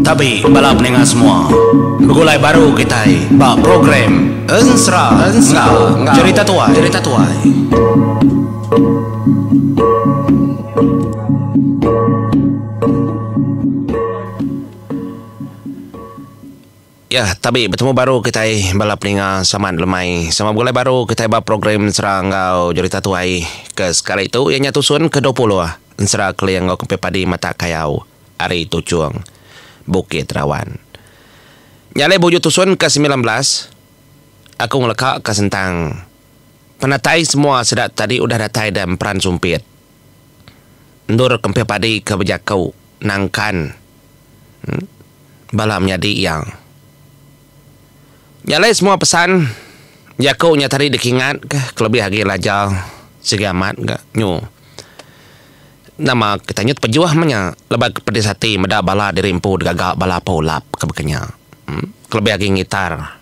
Tabi bala peninga semua. Begulai baru kitai ba program Ensera enggau Jerita Tuai. Jerita Tuai. Ya, tabi betemu baru kitai bala peninga selamat lemai. Sama begulai baru kitai ba program Ensera enggau Jerita Tuai ke sekali tu iya nya tusun ke 20 Ensera Keling enggau Kempit Padi Mata Kayau ari Tuchung Bukit Rawan. Nya alai ba ujung tusun ke 19 aku ngeleka ka sentang penatai semua sida tadi udah datai da Emperan Sumpit endur Kempit Padi ke bejaku nangkan bala menyadi iya. Nya alai semua pesan jaku nya tadi dikingat ka kelebih agi laja sigi amat ga nyu. Nama kita nyu tepejuh meh nya laban ke pedis ati meda bala diri empu digaga bala apai ulap ke baka nya kelebih agi ngitar.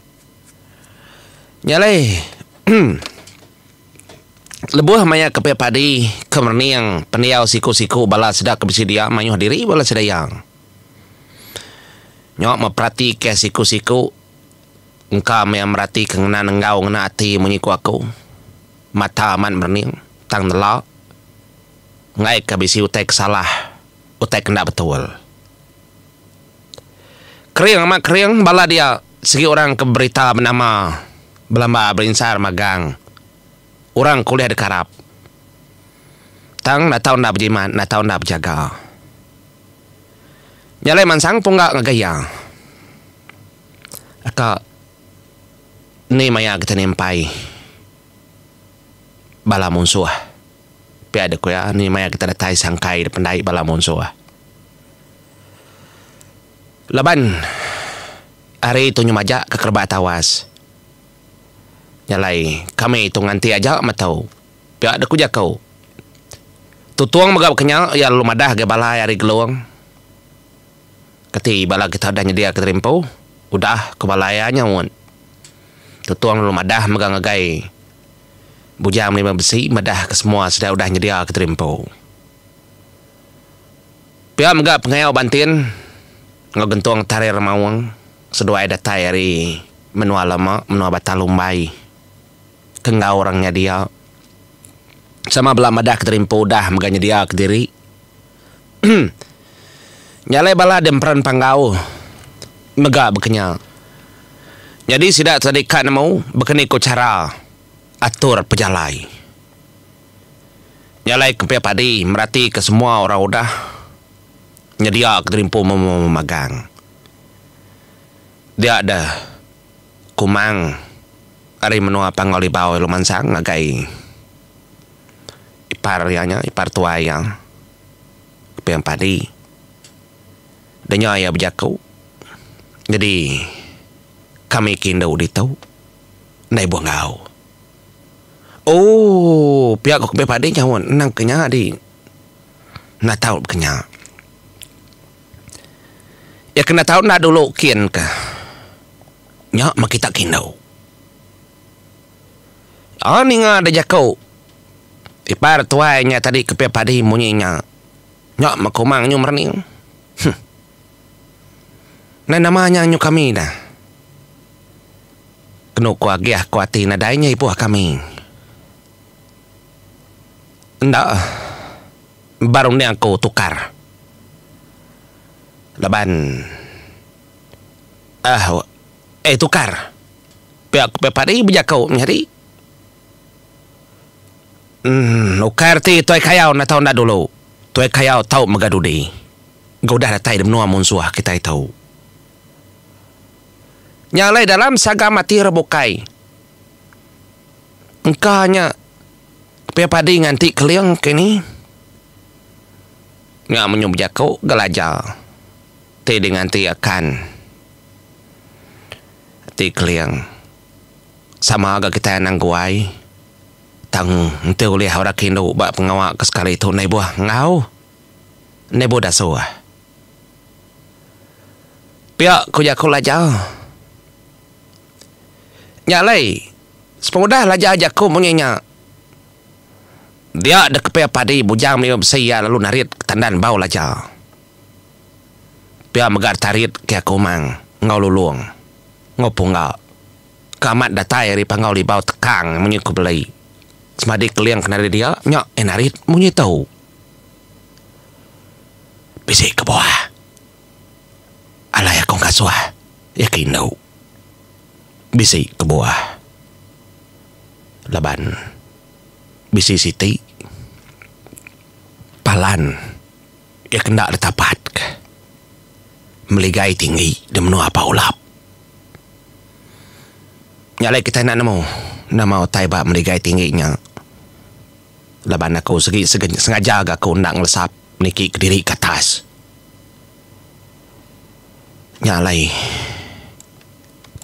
Nya alai lebuh maya ke pia padi ke merening pendiau siku-siku bala sida ke bisi dia mayuh diri bala sida iya. Nyau meh perati ke siku-siku engka meh merati ke ngena nenggau ngena ati munyi ku aku. Mata amat merening tang nela enggai ke bisi utai ke salah utai ke enda betul. Kering amat kering bala dia sigi orang ke berita benama belamba berinsar magang orang ke ulih dikarap. Tang enda tau enda bejimat enda tau enda bejaga. Nya alai mansang pungga ngagai iya. Aka ni maya kita nimpai bala munsuh. Pia deh ku iya ni maya kita datai sangkai da pendai bala munsuh. Laban hari tu nyau majak ke kerebak tawas. Nya alai kami tu nganti aja metu. Pia deh ku jaku. Tutung mega baka nya iya lalu madah ngagai balai ari Gelong. Keti bala kita udah nyediaka diri empu? Udah, ku balai iya nyaut. Tutung lalu madah mega ngagai Bujang Menimba Besi madahka semua sida udah nyediaka diri empu. Pia mega pengayau Bantin enggau Gentung Tarir Maung seduai datai ari menua lama, menua Batang Lumbai. Ke enggau orang nya dia. Sama bela madah kediri empu udah mega nyedia kediri. Nya alai bala di Emperan Panggau mega baka nya. Nyadi sida tadi ka nemu baka ni ku chara atur pejalai. Nya alai Kempia Padi meratika semua orang udah nyedia kediri empu memagang. Dia deh Kumang ari menua Panggau Libau lalu mansang ngagai ipar iya nya, ipar tuai iya Keping Padi. Denya iya bejaku nyadi kami ke indu ditu enda ibuh enggau. Ooh pia ku Keping Padi nyaut endang ke nya adi enda tau ke nya. Iya kena tau enda dulu kin ka. Nya meh kita ke indu. Aa ninga da jaku ipar tuai nya tadi ke pia padi munyi nya. Nya meh kumang nyu merening. Huh. Nadai nama nya nyu kami dah. Kenu ku agih ku ati nadai nya ibuh kami. Enda. Ba runding aku tukar. Laban ah eh tukar pia ku pia padi bejaku menyadi uhh ukai reti tuai kayau enda tau enda dulu tuai kayau tau mega dudi ga udah datai da menua munsuh kitai tu. Nya alai dalam sagam ati orang bukai engka nya. Pia padi nganti keling ke ni. Nya menyu bejaku gelaja ti di nganti akan ti keling. Sama ga kitai anang guai tang enti ulih orang ke indu ba pengawa ke sekali tu enda ibuh enggau enda ibuh dasuh. Pia ku jaku Laja. Nya alai sepengudah Laja jaku munyi nya. Dia deh kepia padi bujang meliu besi iya lalu narit ke tandan bau laja. Pia mega ditarit ke aku Umang enggau Lulong enggau Pungga ke amat datai ari Panggau Libau Tekang munyi ku beli. Semadi Keling ke narit dia nya eh narit munyi tu. Bisi kebuah alai aku ngasuh iya ke indu. Bisi kebuah laban bisi siti palan iya ke enda ditapatka meligai tinggi di menua Pau Lap. Nya alai kitai enda nemu nama utai ba meligai tinggi nya laban aku segi sengaja ga aku enda ngelesap niki kediri ke atas. Nya alai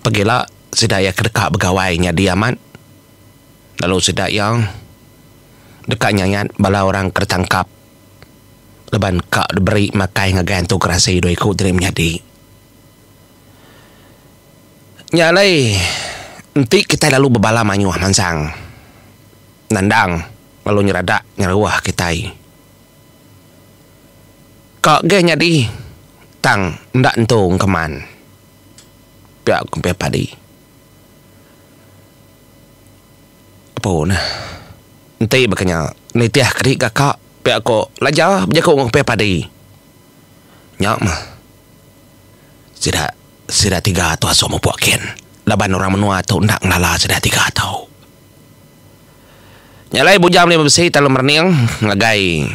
pegila sida iya ke deka begawai nyadi amat lalu sida iya deka nyayat bala orang ke ditangkap laban ka diberi makai ngagai antu gerasi dua iku diri menyadi. Nya alai enti kitai lalu bebala mayuh mansang nandang lalu nyeradak nyeruh kitai. Ka geh nyadi tang enda entu engkeman pia ku Empai Padi. Apu neh enti baka nya nitih ke diri kaka pia ku Laja bejaku enggau Empai Padi. Nya mah sida sida tiga tu asuh mupuk kin laban orang menua tu enda ngelala sida tiga tu. Nya alai Bujang Meli Bebesi telalu merening ngagai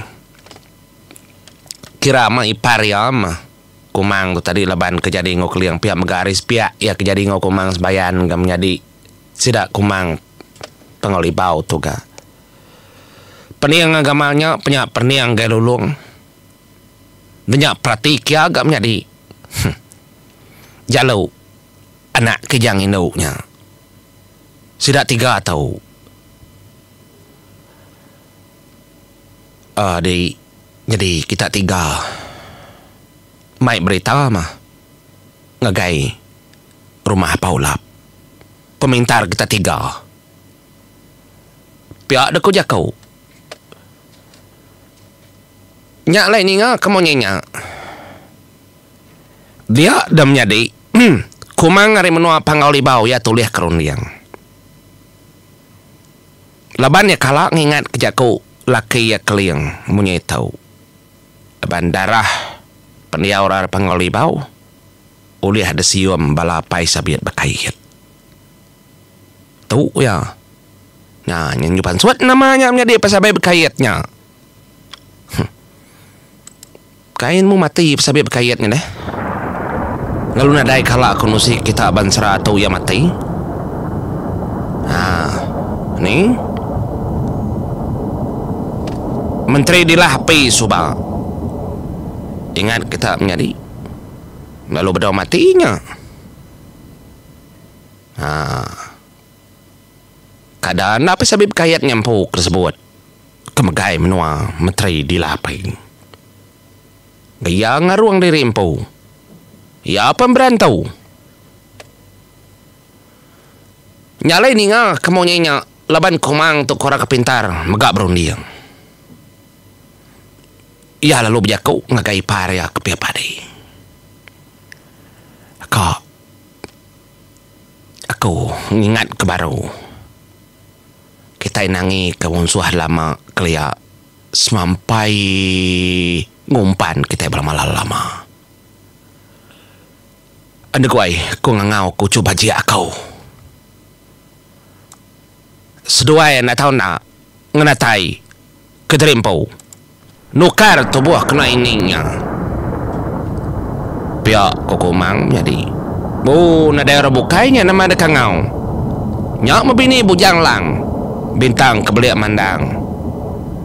kira meh ipar iya meh Kumang tu tadi laban ke jadi enggau Keling pia mega ari sepiak iya ke jadi enggau Kumang Sebayan ga menyadi sida Kumang Panggau Libau tu ga. Pening gamal nya penya pening gai Lulong. Nya perati kia ga menyadi. Huh. Jalu anak Kijang Indu nya. Sida tiga tu uhh di nyadi kita tiga mai berita mah ngagai rumah Pau Lap. Pemintar kita tiga. Pia deh ku jaku. Nya alai ninga ke munyi nya. Dia deh menyadi Kumang ari menua Panggau Libau iya tulih ke runding. Laban iya kala ngingat ke jaku laki iya Keling munyi tu. Laban darah pendiau orang ari Panggau Libau ulih disium bala apai sabit bekait. Tu iya. Nya nyu pansut nama nya menyadi apai sabit bekait nya. Kain mu mati pesabit bekait nya deh. Lalu nadai kala ku nusi kita bansera tu iya mati. Ha ni. Menteri dilah api suba. Ingat kita menyadi. Lalu bedau mati nya. Ha. Kada enda pesabit bekait nya empu ke sebut. Ke megai menua menteri dilah api. Iya ngarung diri empu. Iya pen berantu. Nya alai ninga ke munyi nya laban Kumang tu ke orang ke pintar mega berunding. Iya lalu bejaku ngagai ipar iya ke pia padi. Ka aku ngingat ke baru. Kitai nangi ke munsuh lama kelia semampai ngumpan kitai belama-lama. Enda guai ku ngangau ku uchu bajik aku. Seduai enda tau enda ngenatai kediri empu. Nukar tubuh kena ini nya. Pia ko Kumang menyadi. Ooh nadai orang bukai nya nama deka ngau. Nya meh bini Bujang Lang Bintang ke belik mandang.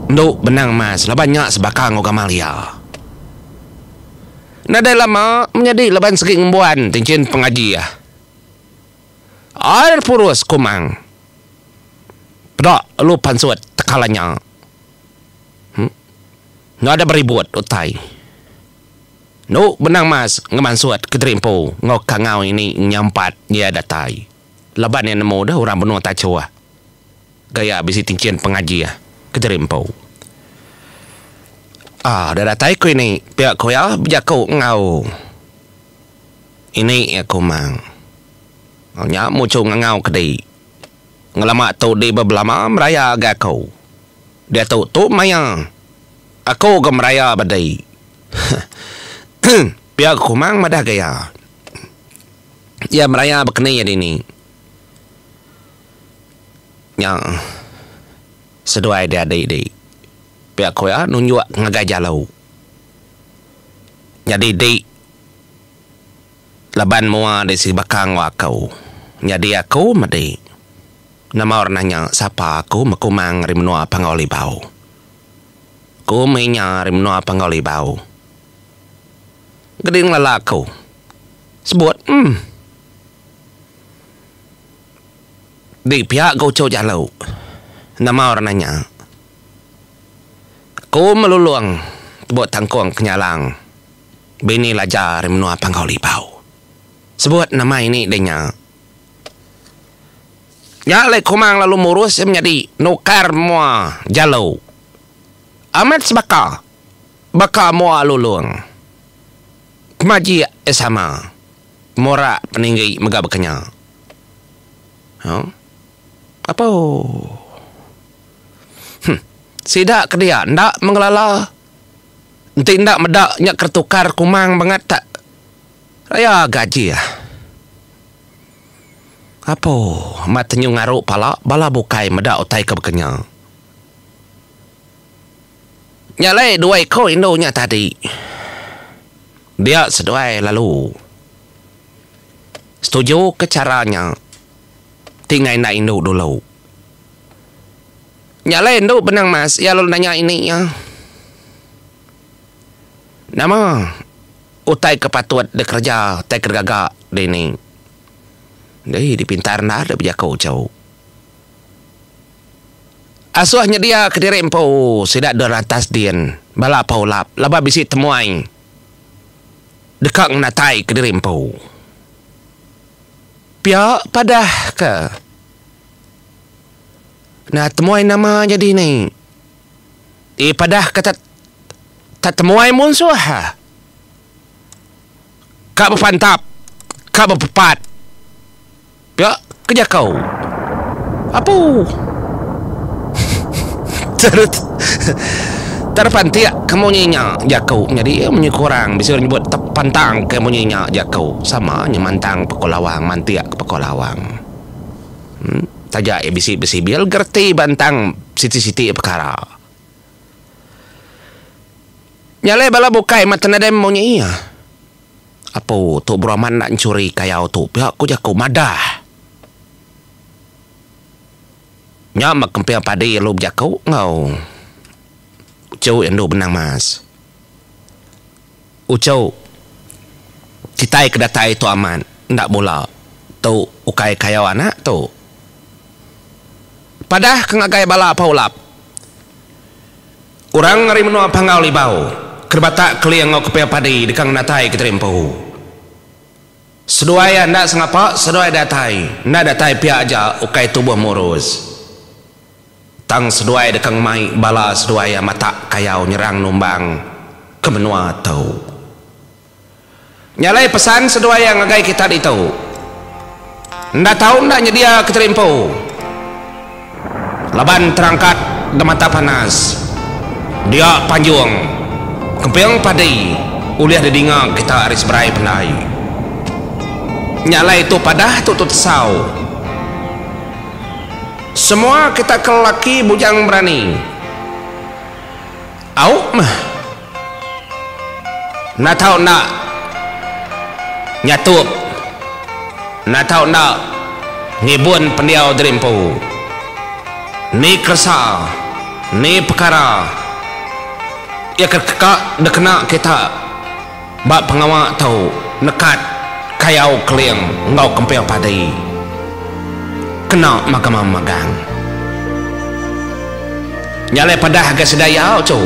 Endu benang mas laban nya sebaka enggau gamal iya. Nadai lama menyadi laban segi ngembuan tinchin pengaji iya. Air purus Kumang. Peda lu pansut tekala nya. Enda ada beribut utai. Enu benang mas ngemansut kediri empu enggau kangau ini nyampat iya datai. Laban iya nemu deh orang benung tachuh. Gaya bisi tinchin pengajih. kediri empu. Ah udah datai ku ini pia ku iya bejaku enggau ini iya Kumang. Nya muchu ngangau kedi. Ngelama tu di bebelama meraya ga aku. Diatu tu maya aku ga meraya ba di. Pia ku Kumang madah ga iya. Iya meraya bekeni iya dini. Nya seduai di adi di. Pia ku iya nunjuk ngagai Jalu. Nyadi di laban mua di sigi baka enggau aku. Nyadi aku medi. Nama orang nanya sapa aku mekumang ari menua Panggau Libau. Ku meh inya ari menua Panggau Libau. Gedi ngelala aku. Sebut em. Di pia ga uchu jalu. Nama orang nanya. Ku melulung tebuk tangkung kenyalang bini Laja ari menua Panggau Libau. Sebut nama ini deh nya. Nya alai Kumang lalu murus iya menyadi nukar mua jalu. Amat sebaka baka mua lulung. Pemajik iya sama. Morak peninggi mega baka nya. Huh. Apo. Huh. Sida ke dia enda mengelala. Enti enda meda nya keretukar kumang bangat tak raya gaji ah. Apo amat tenyu ngaru pala bala bukai meda utai ke baka nya. Nya alai dua iko indu nya tadi. Dia seduai lalu setuju ke chara nya ti enggai enda indu dulu. Nya alai endu Benang Mas iya lalu nanya ini iya. Nama utai ke patut dikereja utai ke digaga dini. Deh dipintar enda deh bejaku chau. Asuh nyedia kediri empu sida deh atas din bala pa ulap laban bisi temuai deka ngenatai kediri empu. Pia padah ke nah temuai nama nyadi ni ti padah ke tak temuai munsuh ka bepantap ka bepepat. Pia ke jakau. Apu. Terpantik ke munyi nya jaku nyadi iya munyi kurang bisi orang nyebut tepantang ke munyi nya jaku sama nya mantang pekul lawang mantik ke pekul lawang. Em taja iya bisi besibil gereti bantang siti-siti pekara. Nya alai bala bukai mata nadai munyi iya. Apu, tu beraman enda enchuri kayau tu pia ku jaku madah. Nya meh kemping padi lalu bejaku enggau uchu indu benang mas. Uchu, kitai ke datai tu amat enda bula tu ukai kayau anak tu. Padah ke ngagai bala pa ulap. Orang ari menua Panggau Libau, Kerebatak Keling enggau Keping Padi deka ngenatai ke diri empu. Seduai iya enda sengapa seduai datai, enda datai pia aja ukai tubuh murus. Tang seduai deka ngemai bala seduai iya matak kayau nyerang numbang ke menua tu. Nya alai pesan seduai iya ngagai kita ditu. Enda tau enda nyedia ke terimpu. Laban terangkat da mata panas. Dia panjung kemping padi ulih didinga kita ari seberai pendai. Nya alai tu padah tu tu tesau. Semua kita ke lelaki bujang berani. Au meh. Enda tau enda nyatup, enda tau enda ngibun pendiau diri empu. Ni keresa, ni pekara iya ke ka dikena kita ba pengawa tu nekat kayau keling enggau kemping padi kena magang-magang. Nya alai padah ga sida iya uchu.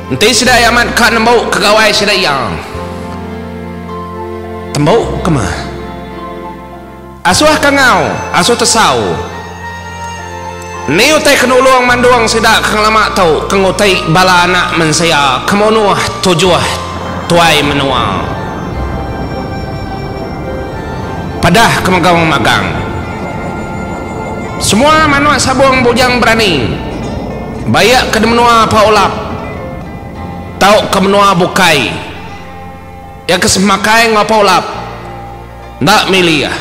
Enti sida iya amat ka nembu ke gawai sida iya. Tembu ke meh. Asuh kangau, asuh tesau. Ni utai ke nulung mandung sida ke ngelama tu ke nguti bala anak mensia ke munuh tujuh tuai menua. Padah ke mega memagang. Semua manuk sabung bujang berani baik ke di menua Pa Ulap tauka menua bukai iya ke semakai enggau Pa Ulap enda milih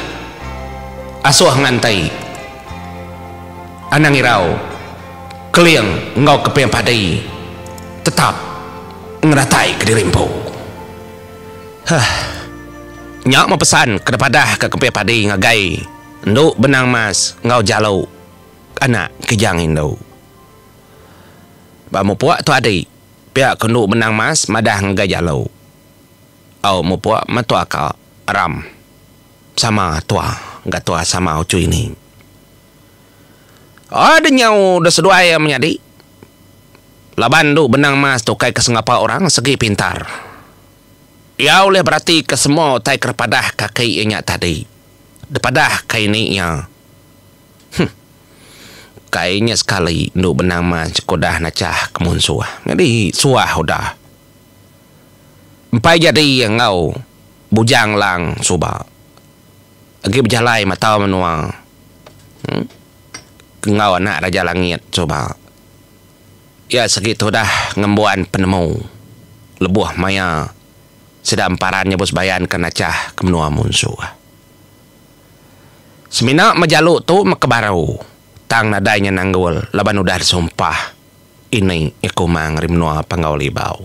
asuh nganti. Anang irau, Keling enggau Keping Padi tetap ngenatai ke diri empu. Huh. Nya meh pesan ke dipadah ke Keping Padi ngagai Endu Benang Mas enggau Jalu anak Kijang Indu. Ba mupuk tu adi, pia ke Endu Benang Mas madah ngagai Jalu. Au mupuk metua ka Ram. Sama tua ga tua sama uchu ini. Oh de nyau de seduai iya menyadi. Laban endu benang mas tu ukai ke sengapa orang segi pintar. Iya ulih berati ke semua utai ke repadah kaki iya nya tadi. Depadah ke ini iya. Huh. Kai nya sekali endu benang mas ke udah nachah ke munsuh. Nyadi suah udah. Empai jadi enggau Bujang Lang suba. Agi bejalai mata menua enggau anak Raja Langit suba. Iya segi tudah ngembuan penemu lebuh maya sida emparan nyebut sebayan ke nachah ke menua munsuh. Semina mejalu tu meka baru tang nadai nya nanggul laban udah disumpah ini Kumang ari menua Panggau Libau.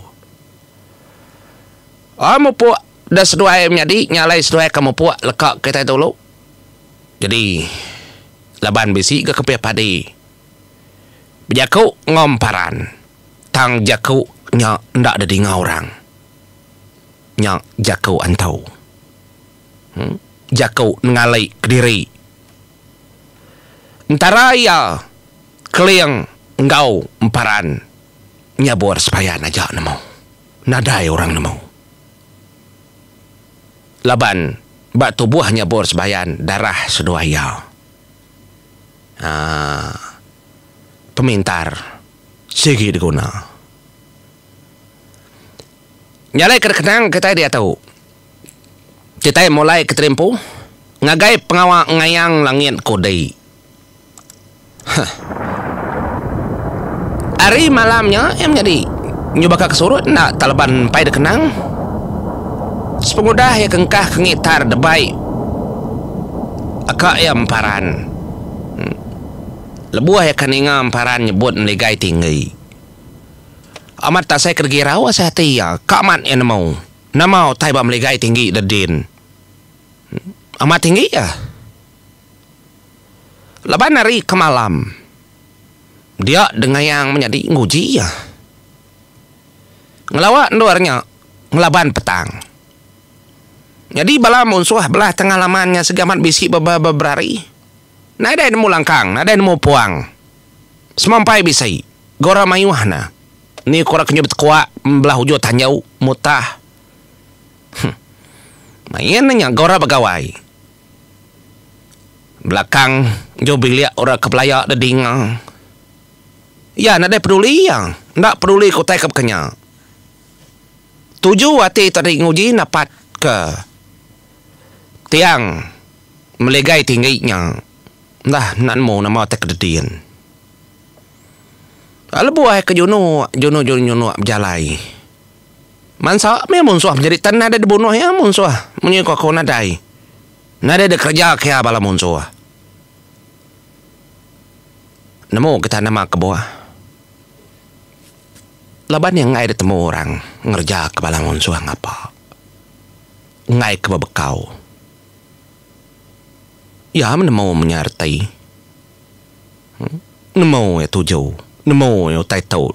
Oh mupuk da seduai menyadi nya alai seduai ka mupuk leka kitai dulu. Jadi laban bisi ga kepih padi bejaku enggau emparan tang jaku nya enda didinga orang. Nya jaku antu. Em jaku nengali kediri. Entara iya Keling enggau Emparan nyabur sepayan aja nemu. Nadai orang nemu. Laban ba tubuh nyabur sebayan darah seduai iya. Aaa pemintar sigi diguna. Nya alai ke dikenang kitai diatu. Kitai mulai ke terimpu ngagai pengawa ngayang langit kudi. Huh. Ari malam nya iya menyadi nyu baka ke surut enda taleban empai dikenang. Sepengudah iya ke engkah ke ngitar debai aka iya emparan. Lebuh iya ke ninga emparan nyebut meligai tinggi. Amat asai ke degirau asai ati iya ka amat iya nemu nama utai ba meligai tinggi dedin. Amat tinggi iya. Laban hari ke malam dia dengayang menyadi nguji iya. Ngelawa endur nya ngelaban petang. Nyadi bala munsuh belah tengah laman nya segi amat bisi beberari. Nadai nemu langkang, nadai nemu puang. Semampai bisi. Gora mayuh ne. Ni ku orang ke nyebut tekuak belah ujung tanjau mutah. Huh. Main ne nya gora begawai. Belakang enggau bilik orang ke belaya dedinga. Iya nadai peduli iya. Enda peduli ke utai ke baka nya. Tuju ati tadi nguji napat ke tiang meligai tinggi nya. Enda enda nemu nama utai ke dedin. Lebuh ai ke junuk, junuk junuk bejalai. Mansa meh munsuh menyadi tan nadai dibunuh iya munsuh munyi ku aku nadai. Nadai dikereja ke iya bala munsuh. Nemu kita nama kebuah. Laban iya enggai ditemu orang ngereja ke bala munsuh ngapa. Enggai ke bebekau. Iya meh nemu menya reti. Nemu iya tuju, nemu iya utai tu.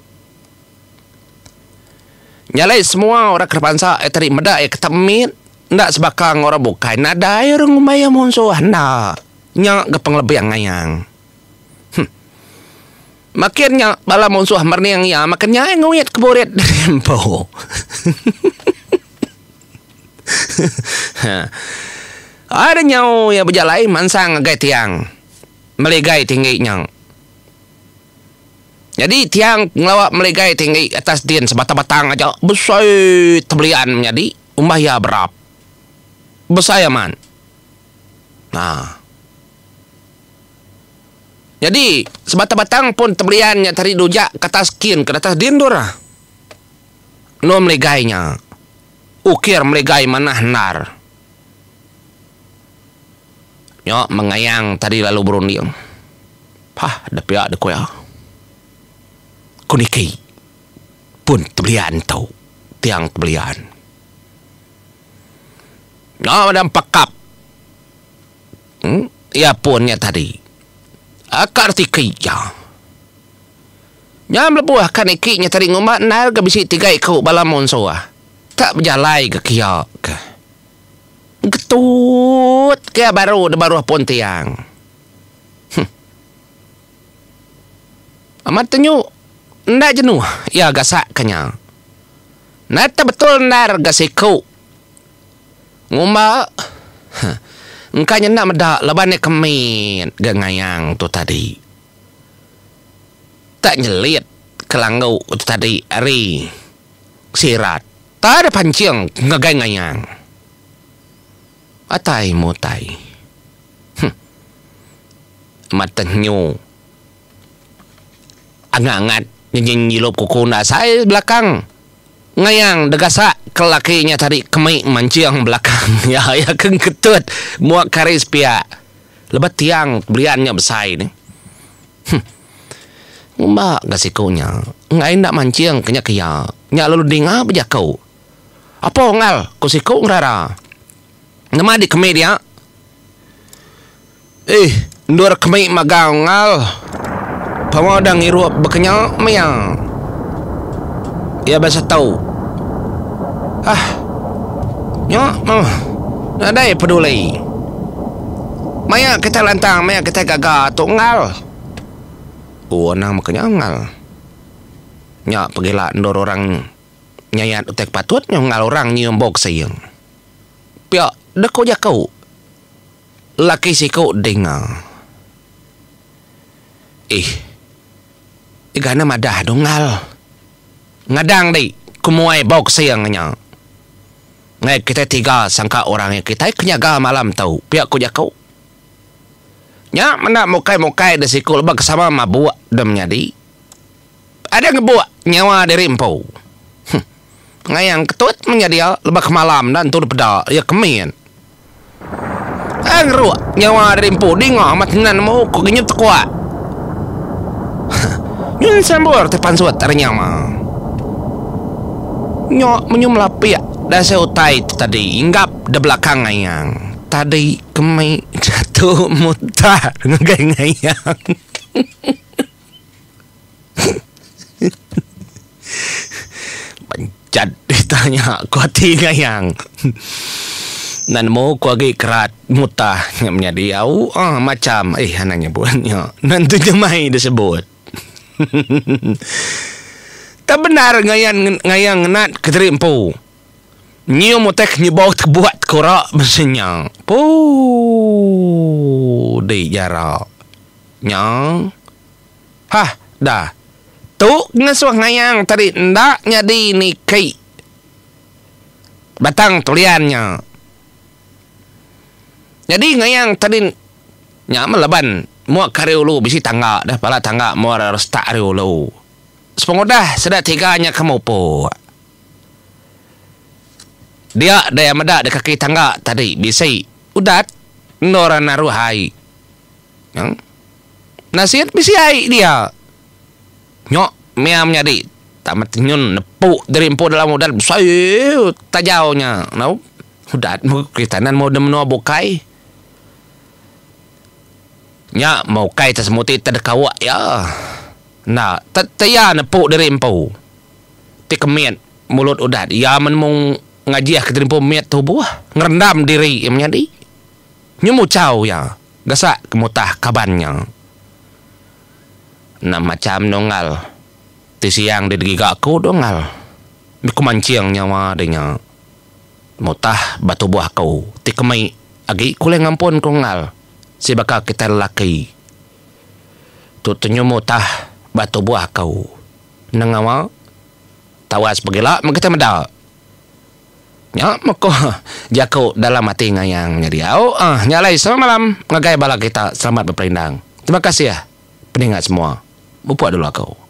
Nya alai semua orang ke bansa iya tadi meda iya ke mit enda sebaka enggau orang bukai nadai orang ngumbai iya munsuh enda. Nya ga pengelebih ngayang. Huh. Makin nya bala munsuh merening iya makin nya iya nguit ke burit diri empu. Ai da nyau iya bejalai mansang ngagai tiang meligai tinggi nya. Nyadi tiang ngelawa meligai tinggi atas din sebatang-batang aja besai tebelian menyadi umbah iya berap. Besai amat. Haa. Nyadi sebatang-batang pun tebelian nya tadi dujak ke atas kin ke atas din endur. Endur meligai nya. Ukir meligai manah endar. Nya mengayang tadi lalu berunding. Pah da pia da ku iya. Ku niki pun tebelian tu tiang tebelian. Nya meda empakap iya pun nya tadi. Akar tiki iya. Nya melebuh ka niki nya tadi ngumba endar ga bisi tiga iku bala munsuh. Tak bejalai ga kiya ke. Getut ke baru da baruh pun tiang. Huh. Amat tenyu enda jenuh iya gasak ke nya. Enda te betul endar ga siku. Ngumba huh engka nya enda meda laban iya ke mit ga ngayang tu tadi. Tak nyelit ke langgu tu tadi ari sirat. Tak ada pancing ngagai ngayang. Atai mutai. Huh. Amat nyu. Angat-angat nyenyin nyilup kuku enda asai belakang. Ngayang degasak ke laki nya tadi kemi mancing belakang iya. Iya ke ngketut muak kari sepiak. Lebuh tiang belian nya besai nih. Huh. Ngumba ga siku nya. Enggai enda mancing ke nya ke iya. Nya lalu dinga bejaku. Apo engal, ku siku ngerara. Nama dikemi dia? Ih, endur kemi magang engal. Pama udah ngirup baka nya maya. Iya ba setu. Hah. Nya meh. Nadai peduli. Maya kitai lantang, maya kitai gaga tu engal. Oh anang meka nya engal. Nya pegila endur orang nyayat utai ke patut nya engal orang nyium boxing. Pia deh ku jaku laki siku dinga. Ih. Iga ne madah dong ngal. Ngadang di ku muai boxing nya. Ngai kitai tiga sangka orang iya kitai ke nyaga malam tu pia ku jaku. Nya menda mukai-mukai da siku lebuh ke sama mabuk da menyadi. Ada ngebuk nyawa diri empu. Huh. Ngayang ketut meh nyadi iya lebuh ke malam enda entu dipeda iya ke mit. Ai ngeruk nyawa diri empu dinga amat nan nemu ku ngenyut tekuak. Nyun sambur ti pansut ari nyama. Nya menyum lapik dasai utai ti tadi inggap da belakang ngayang. Tadi kemi jatu mutar ngagai ngayang. Penchat rita nya ku ati ngayang. Enda nemu ku agi kerat mutah nya menyadi au ah macham eh anang nyebut nya. Nentu nyamai disebut. Tak bendar ngayan ngayang ngenat kediri empu. Nyium utai ke nyebau tebuat tekura bisi nya. Puu di jara nya. Hah dah. Tu ngasuh ngayang tadi enda nyadi niki batang telian nya. Nyadi ngayang tadi nya meh laban mua ke ari ulu bisi tangga deh pala tangga mua retak ari ulu. Sepengudah sida tiga nya ke mupuk. Dia deh meda di kaki tangga tadi bisi udat endur naruh ai. Nasit bisi ai dia. Nyok mia menyadi tamat nyun nepu diri empu dalam udat besai tajau nya tau. Udat kerita nan meh menua bukai. Nya meh ukai te semuti te dekauk iya. Enda te te iya nepu diri empu. Ti kemit mulut udat iya menemu ngajih ke diri empu mit tubuh ngerendam diri iya menyadi. Nyu muchau iya gasak ke mutah kaban nya. Enda macham nunggal ti siang di digiga aku dunggal. Mih ku manching nyawa deh nya. Mutah ba tubuh aku ti kemi agi ku ulih ngampun ku unggal si baka kitai lelaki. Tu te nyu mutah. Ba tubuh aku. Nengawa tawas pegila meh kitai meda. Nya meh ko jaku dalam ati ngayang nyadi au ah nya alai selamat malam ngagai bala kita selamat beperindang. Terima kasih peninga semua. Mupuk dulu aku.